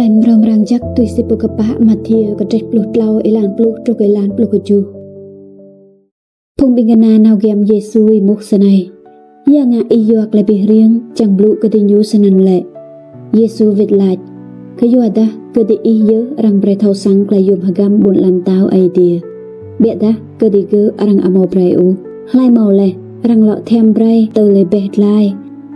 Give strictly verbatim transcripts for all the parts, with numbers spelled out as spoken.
Mrâo mrang jăk tui si pô kpă Mathiơ kdrêč pluh tlâo êlan pluh truh êlan pluh kjuh. Phung ƀĭng kna nao giăm Yêsu êmuh snei: Ya ngă ih yua klei bi hriêng čiăng blŭ kơ diñu snăn lĕ? Yêsu wĭt lač: Kyuadah kơ diih yơh arăng brei thâo săng klei yuôm hgăm ƀuôn ala mtao Aê Diê, ƀiădah kơ digơ̆ arăng amâo brei ôh. Hlei mâo leh, arăng lŏ thiăm brei tơl êbeh dlai,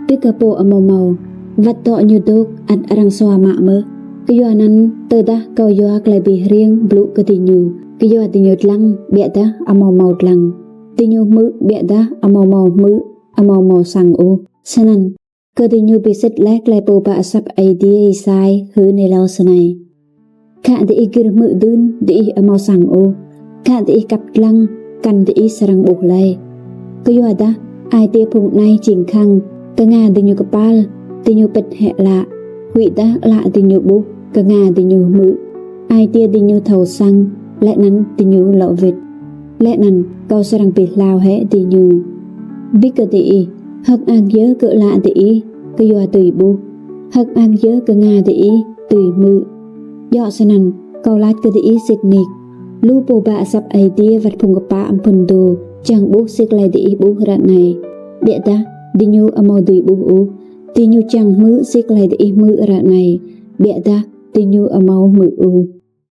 bi kơ pô amâo mâo, wăt dŏ ñu dôk ăt arăng sua mă mơh. Kyuanăn tơdah kâo yua klei bi hriêng blŭ kơ diñu, kyua diñu dlăng ƀiădah amâo mâo dlăng, diñu hmư̆ ƀiădah amâo mâo hmư̆, amâo mâo săng ôh. Snăn, kơ diñu bi sĭt leh klei pô ba asăp Aê Diê Y-Êsai hưn êlâo snei: Khă diih gĭr hmư̆ dưn, diih amâo săng ôh; khă diih kăp dlăng, kăn diih srăng ƀuh lei. Kyuadah ai tiê phung anei jing khăng, knga diñu kpal, diñu pĭt hĕ ală, huĭdah ală diñu ƀuh, knga diñu hmư̆, ai tiê diñu thâo săng, leh anăn diñu lŏ wĭt. Leh anăn kâo srăng bi hlao hĕ diñu. Bi kơ diih, hơ̆k mơak yơh kơ ală diih kyua dưi ƀuh, hơ̆k mơak yơh knga diih dưi hmư̆. Djŏ snăn, kâo lač kơ diih sĭt nik, lu pô ba asăp Aê Diê wăt phung kpă mphŭn dô čiăng ƀuh si klei diih ƀuh ară anei, ƀiădah diñu amâo dưi ƀuh ôh; diñu čiăng hmư̆ si klei diih hmư̆ ară anei, ƀiădah diñu amâo hmư̆ ôh.